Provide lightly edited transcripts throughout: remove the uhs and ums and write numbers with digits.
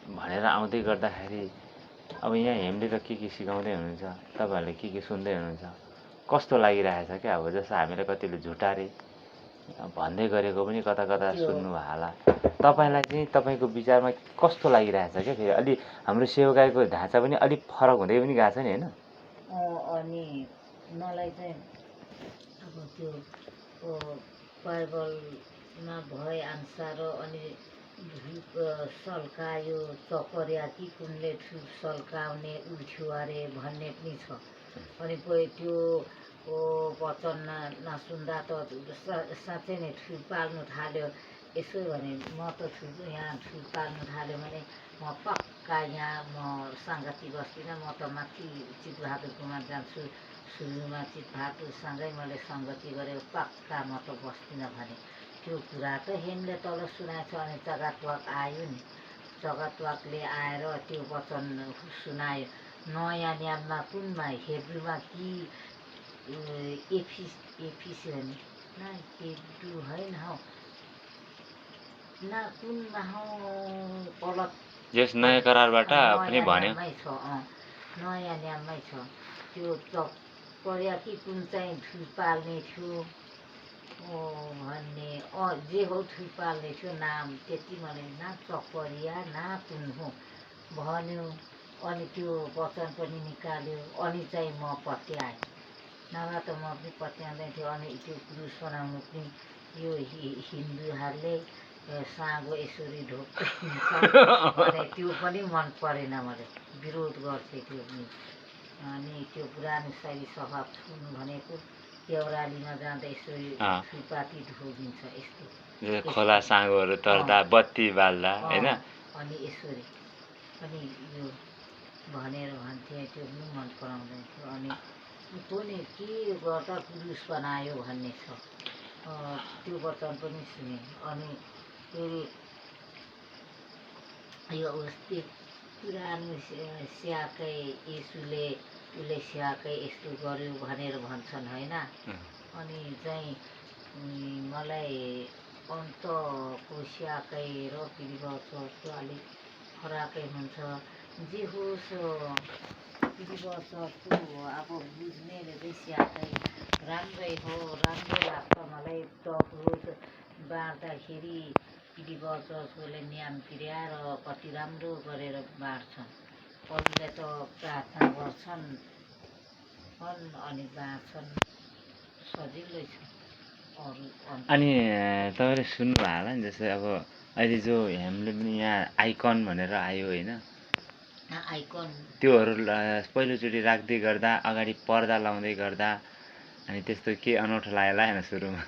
भनेर आउँदै गर्दाखेरि अब यहाँ हेमले त के सिकाउँदै हुनुहुन्छ, तपाईँहरूले के सुन्दै हुनुहुन्छ, कस्तो लागिरहेछ क्या। अब जस्तो हामीले कतिले झुटारे भन्दै गरेको पनि कता कता सुन्नु होला। तपाईँलाई चाहिँ तपाईँको विचारमा कस्तो लागिरहेछ क्या। फेरि अलि हाम्रो सेवाकाईको ढाँचा पनि अलिक फरक हुँदै पनि गएको छ नि होइन। अनि मलाई चाहिँ अब त्यो बाइबलमा भए अनुसार अनि धुप सल्कायो चकरिया कि कुनले धुप सल्काउने उठ्यो अरे भन्ने पनि छ। अनि त्यो वचन नसुन्दा त साँच्चै नै ठुल पाल्नु थाल्यो। यसो भने म त यहाँ ठुल पाल्नु थाल्यो भने म पक्का यहाँ म सङ्गति बस्दिनँ। म त माथि चितबहादुरकोमा जान्छु। सुरुमा चितबहादुरसँगै मैले सङ्गति गरेँ, पक्का म त बस्दिनँ भने त्यो कुरा त हेमले तल सुनाएछ। अनि चगातवाक आयो नि, चगातवाकले आएर त्यो वचन सुनायो। नयाँ नियममा कुनमा हेब्रूमा कि एफिसी हो नि न, हेब्रू होइन हौ न, कुनमा हौ गलत यस नयाँ करारबाट पनि भन्यो। नयाँ नियममै छ त्यो चकरिया कि कुन चाहिँ धुप पाल्ने थियो भन्ने जे हो धुप पाल्ने थियो नाम त्यति मलाई न चकरिया न कुन हो भन्यो। अनि त्यो वचन पनि निकाल्यो। अनि चाहिँ म पत्याएँ, नभए त म पनि पत्याउँदै थियो। अनि त्यो क्रुस बनाउनु पनि यो हिन्दूहरूले साँगो यसरी ढोक्दै हिँड्छ भने त्यो पनि मन परेन मलाई, विरोध गर्थे त्यो पनि। अनि त्यो पुरानो शैली स्वभाव छुनु भनेको देउरालीमा जाँदा यसरी फुलपाती ढोगिन्छ यस्तो खोला साँगोहरू तर्दा बत्ती बाल्दा होइन। अनि यसरी अनि यो भनेर भन्थे, त्यो पनि मन पराउँदैन थियो। अनि कुनै के गर्दा पुरुष बनायो भन्ने छ, त्यो वचन पनि सुने। अनि फेरि यो अस्ति पुरानो स्याकै यसुले उसले स्याकै यस्तो गर्यो भनेर भन्छन् होइन। अनि चाहिँ मलाई अन्तको स्याकै र पिरिवचको अलिक फरकै हुन्छ। जे होस् पिरिवचको अब बुझ्नेले चाहिँ स्याकै राम्रै हो, राम्रो लाग्छ मलाई। टकरोज बाँड्दाखेरि पिरिवचकोले नियम तिर्याएर कति राम्रो गरेर बाँड्छन्। अरूले त प्रार्थना गर्छन् अनि बाँड्छन्, सजिलै छ। अनि तपाईँले सुन्नुभयो होला नि, जस्तै अब अहिले जो हामीले पनि यहाँ आइकन भनेर आयो होइन, आइकन त्योहरू पहिलोचोटि राख्दै गर्दा अगाडि पर्दा लाउँदै गर्दा अनि त्यस्तो के अनौठो लाग्यो होइन सुरुमा?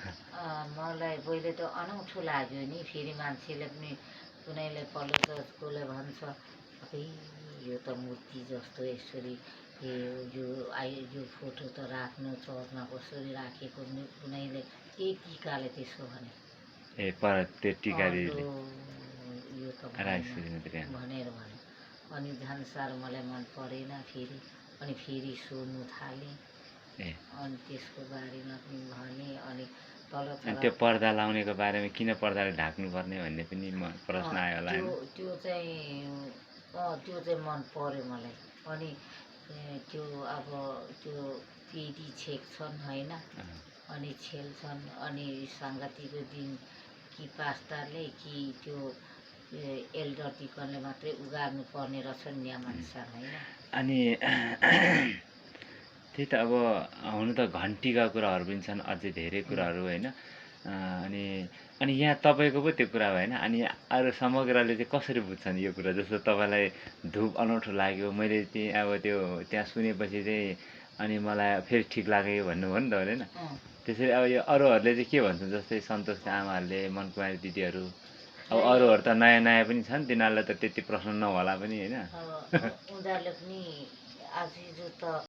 मलाई पहिले त अनौठो लाग्यो नि। फेरि मान्छेले पनि कुनैले पल्लो जसकोले भन्छ अबे यो त मूर्ति जस्तो यसरी यो फोटो त राख्नु चर्चमा कसरी राखेको, कुनैले के टिकाले त्यसो भने त्यो टिका यो त भनेर भने। अनि झन्सार मलाई मन परेन फेरि। अनि फेरि सोध्नु थालेँ अनि त्यसको बारेमा पनि भने। अनि त्यो पर्दा लाउनेको बारेमा किन पर्दाले ढाक्नुपर्ने भन्ने पनि प्रश्न आयो होला। त्यो चाहिँ मन पर्यो मलाई। अनि त्यो अब त्यो पिडी छेक्छन् होइन, अनि छेल्छन्। अनि सङ्गतिको दिन कि पास्टरले कि त्यो एल्डर डिकनले मात्रै उगार्नु पर्ने रहेछ नियमअनुसार होइन। अनि त्यही त अब हुनु त घन्टीका कुराहरू पनि छन्, अझै धेरै कुराहरू होइन। अनि यहाँ तपाईँको पो त्यो कुरा भएन। अनि अरू समग्रले चाहिँ कसरी बुझ्छन् यो कुरा? जस्तो तपाईँलाई धुप अनौठो लाग्यो, मैले चाहिँ अब त्यो त्यहाँ सुनेपछि चाहिँ अनि मलाई फेरि ठिक लाग्यो भन्नुभयो नि त होइन। त्यसरी अब यो अरूहरूले चाहिँ के भन्छन्? जस्तै सन्तोषका आमाहरूले, मनकुमारी दिदीहरू, अब अरूहरू त नयाँ नयाँ पनि छन्, तिनीहरूलाई त त्यति प्रश्न नहोला पनि होइन। उनीहरूले पनि आज त